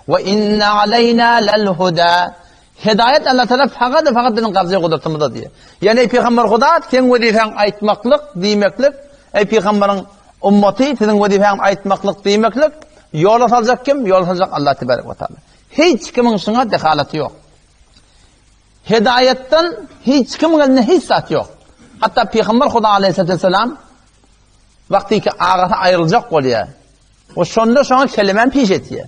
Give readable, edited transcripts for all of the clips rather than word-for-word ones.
We inne aleýna lel huda. Hedaýat Allah Taala fakat fakat biziň gabza gudratymyzda diýýär. Ýani eý pygamber Huda seň wezipäň aýtmaklyk, diýmeklik, eý pygamberiň ummaty siziň wezipäňiz aýtmaklyk, diýmeklik, ýola saljak kim? Ýola saljak Allah tebarek we taala. Hiç kimiň şuňa dehalaty ýok. Hedaýatdan hiç kimiň elinde hiç zat ýok. Hatda pygamber Huda aleyhissalatu vesselam wagty ki agasy aýryljak bolýar. O şonda şoňa kelemäni piş etýär.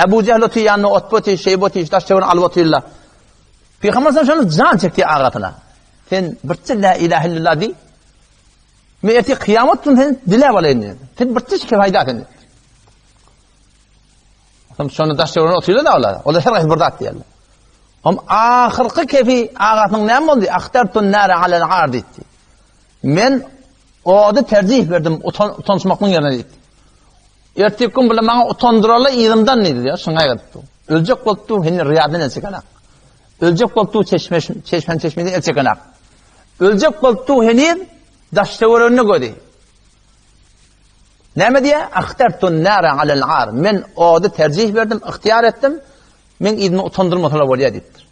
Ebu Jehl otyr ýanynda Otba otyr, Şeýbe otyr, daş töweregini alyp otyrlar. Pygamber sallallahu aleyhi ve sellem jan çekdi agasyna. Sen birçe la ilahe illallah diý. Men ertir kıyamet gün seni diläp alaýyn diýdi. Sen birçe şike faýda sen. Hem şonda daş töweregini otyrlar da olar. Olar her haýsy bir zat diýerler. Hem ahyrky kefi agasynyň näme boldy? Ahtartun nara alal ar diýdi. Men Ody terjih berdim utançmaklyň ýerine diýdi. Erteki gün bular maňa utandyrarlar yzymdan diýdi diýýär, şuňa gaýgyrypdy. Öljek bolupdy, heniz Riýaddan el çekenak. Öljek bolupdy, çeşme, çeşmäniň çeşmesinden el çekenak. Öljek bolupdy, heniz daş-töwereginde gözi. Näme diýýär? Ahtartun nara alal ar. Men ody terjih berdim, ygtyýar etdim. Men yzyma utandyrmasalar bolýar diýipdir.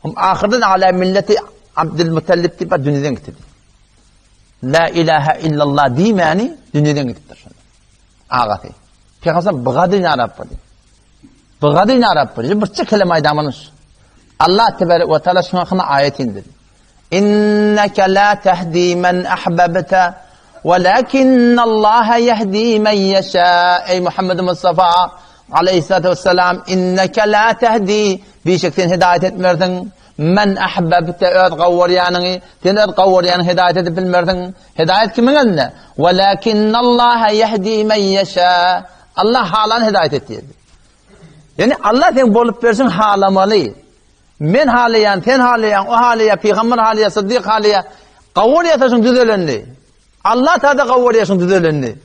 Hum ahyrdan ala milleti Abdülmutallib diýip dünýeden gitdi. La ilaha illallah diýmäni dünýeden gidipdir şonda. Agasy. Peygamber bygady narap boldy. Bygady narap boldy. Bir çekele aýdamanyş. Allah tebarek we taala şuňa hakynda aýat indirdi. Inneke la tehdi men ahbabta welakinnallaha yehdi men yeşa. Ey Muhammed Mustafa aleyhissalatu vesselam inneke la tehdi bişek sen hidayet etmersiň. Men ahbabte öz gowurýanyňy sen öz gowurýanyňy hidayet edip bilmersiň. Hidayet kimiň elinde? Welakinnallaha yehdi men yeşa. Allah halan hidayet etýär. Yani Allah sen bolup bersin halamaly. Men halaýan, sen halaýaň, o halaýar, pygamber halaýar, syddyk halaýar. Gowurýar şuň düzelenini. Allah Taala gowurýar şuň düzelenini.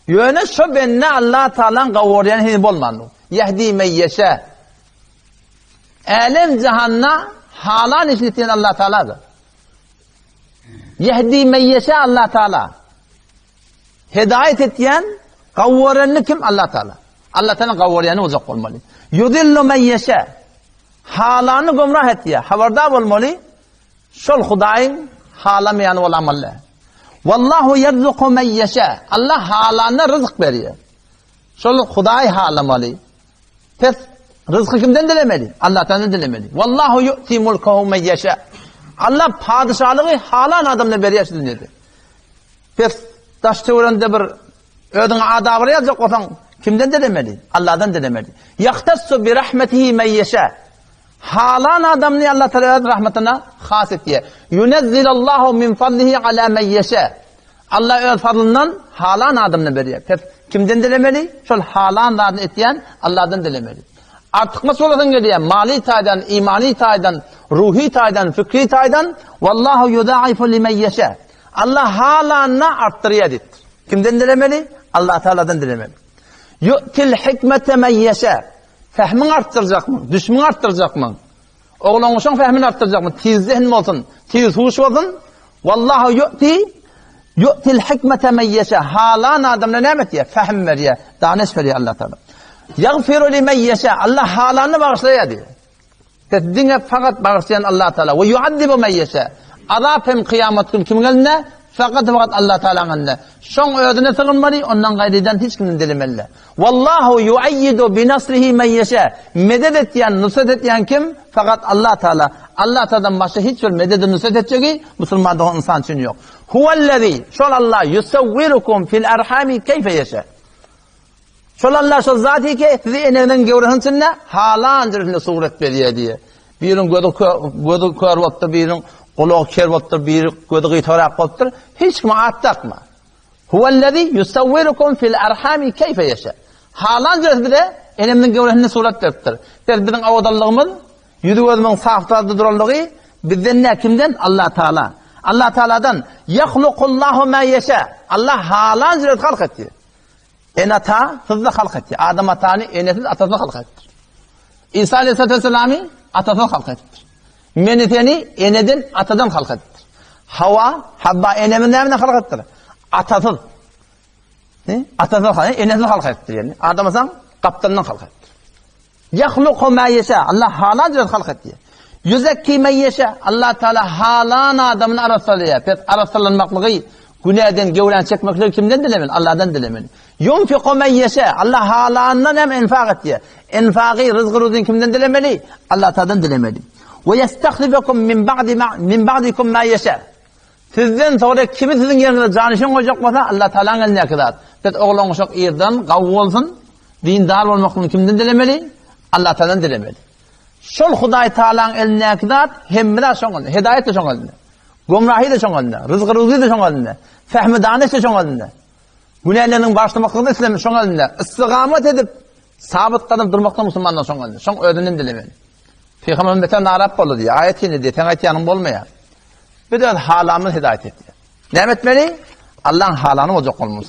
Ýöne şo bende Allah Taalaň gowurýan hini bolmandy. Ýehdi men ýeşe. Älem jahanda halan işini etýän Allah Taaladyr. Ýehdi men ýeşe Allah Taala. Hedaýat etýän, gowurany kim? Allah Taala. Allah Taala gowurýany uzak bolmaly. Yudillu men ýeşe. Halany gümrah etýär. Habardar bolmaly, şol Hudaýyň halamaýany bolamaly. Wallahu ýerzuku men ýeşe. Allah halana ryzk berýär. Şol Hudaý halamaly. Pes ryzky kimden dilemeli? Allahdan dilemeli. Wallahu yu'ti mulkahu men ýeşe. Allah padyşalygy halan adamyna berýär şu dünýede. Pes daş töwereginde bir Özüňe adabyr ýazjak bolsaň, kimden dilemeli? Allahdan dilemeli. Ýahtassu bi rahmetihi men ýeşä. Halan adamyny Allah Teala öz rahmetyna has etýär. Yunezzilallahu min fadlihi ala men ýeşä. Allah öz fadlyndan halan adamyna berýär. Pes kimden dilemeli? Şol halan zadyny etýän Allahdan dilemeli. Artykmaç bolasyň gelýär, mali taýdan, imani taýdan, ruhy taýdan, fikri taýdan, wallahu yudaifu limen ýeşä. Allah halanyna artdyrýar diýipdir. Kimden dilemeli? Allah Taaladan dilemeli. Yu'til hikmete men ýeşe. Fehmiň artdyrjakmyň? Düşümiň artdyrjakmyň? Oglangyşyň fehmini artdyrjakmyň? Tiz zehin bolsun, tiz huş bolsun. Wallahu yu'ti yu'til hikmete men ýeşe. Halan adamlara näme etýär? Fehm berýär, danyş berýär Allah Taala. Ýagfiru limen ýeşe. Allah halanyny bagyşlaýar diýýär. Ses diňe fakat bagyşlaýan Allah Taala. We yuazzibu men ýeşe. Azap hem kyýamat gün kimiň elinde? Fakat fakat Allah Taalanyň elinde. Şoň özüne sygynmaly, ondan gaýrydan hiç kimden dilemeli. Wallahu yuayyidu bi nasrihi men ýeşe. Medet etýän, nusrat etýän kim? Fakat Allah Taala. Allah Taaladan başga hiç bir mededi nusrat etjegi musulman dogan ynsan üçin ýok. Huwellezi, şol Allah yusawwirukum fil arhami keýfe ýeşe. Şol Allah şol zat ki, sizi eneňiziň gewresiniň içinde halan jürsünde surat berýär diýýär. Biriniň gözi gözi kör bolupdyr, biriniň gulagy ker bolupdyr, biri gözi gyýtagrak bolupdyr. Hiç kime at dakma. Huwellezi yusawwirukum fil arhami keýfe ýeşe. Halan jürs bize enemiziň gewresinde surat beripdir. Biz biziň owadanlygymyz, ýüzi gözümiziň saf-taze duranlygy bizden nä kimden? Allah Taala. Allah Taaladan ýahlukullahu ma ýeşe. Allah halan jürs halk etdi. Ene-ata syzda halk etdi. Adam atany enesiz, atasyz halk etdi. İsa aleyhissalatu vesselamy atasyz halk etdi. Meni seni eneden, atadan halk etdi. Hawa, Habba enemiz nämeden halk etdi? Atasyz. He? Atasyz, enesiz halk etdi yani. Adam asan gapdalyndan halk etdi. Ýahluku ma ýeşa. Allah halan zat halk etýär. Ýuzekki men ýeşa. Allah Taala halan adamyny arassalaýar. Pes arassalanmaklygy, günäden gewrän çekmekligi kimden dilemeli? Allahdan dilemeli. Ýunfiku men ýeşa. Allah halandan hem infak etýär. Infagy, ryzgy ruzyny kimden dilemeli? Allah Taala'dan dilemeli. We ýestahlifukum min ba'di ma min ba'dikum ma ýeşa. Sizden soňra kimi siziň ýeriňize janyşin goýjak bolsa, Allah Tagalaň elindäki zat. Biz oglan-uşak irden gawy bolsun, dindar bolmaklygyny kimden dilemeli? Allah Tagaladan dilemeli. Şol Hudaý Tagalaň elindäki zat hemme zat şoň elinde. Hidaýat-da şoň elinde. Gümrahy-da şoň elinde. Ryzgy-ruzy-da şoň elinde. Fehmi-danyş-da şoň elinde. Günäleriniň bagyşlamaklygy-da islem şoň elinde. Istigamat edip, sabyt gadam durmakda musulmanlar şoň elinde. Şoň özünden dilemeli. Pygamberimiz beter narap boldy diýýär. Aýat indi diýýär, seň aýtýanyň bolmaýar. Biz öz halamyz hidaýat etýär. Näme etmeli? Allaň halany boljak bolmaly.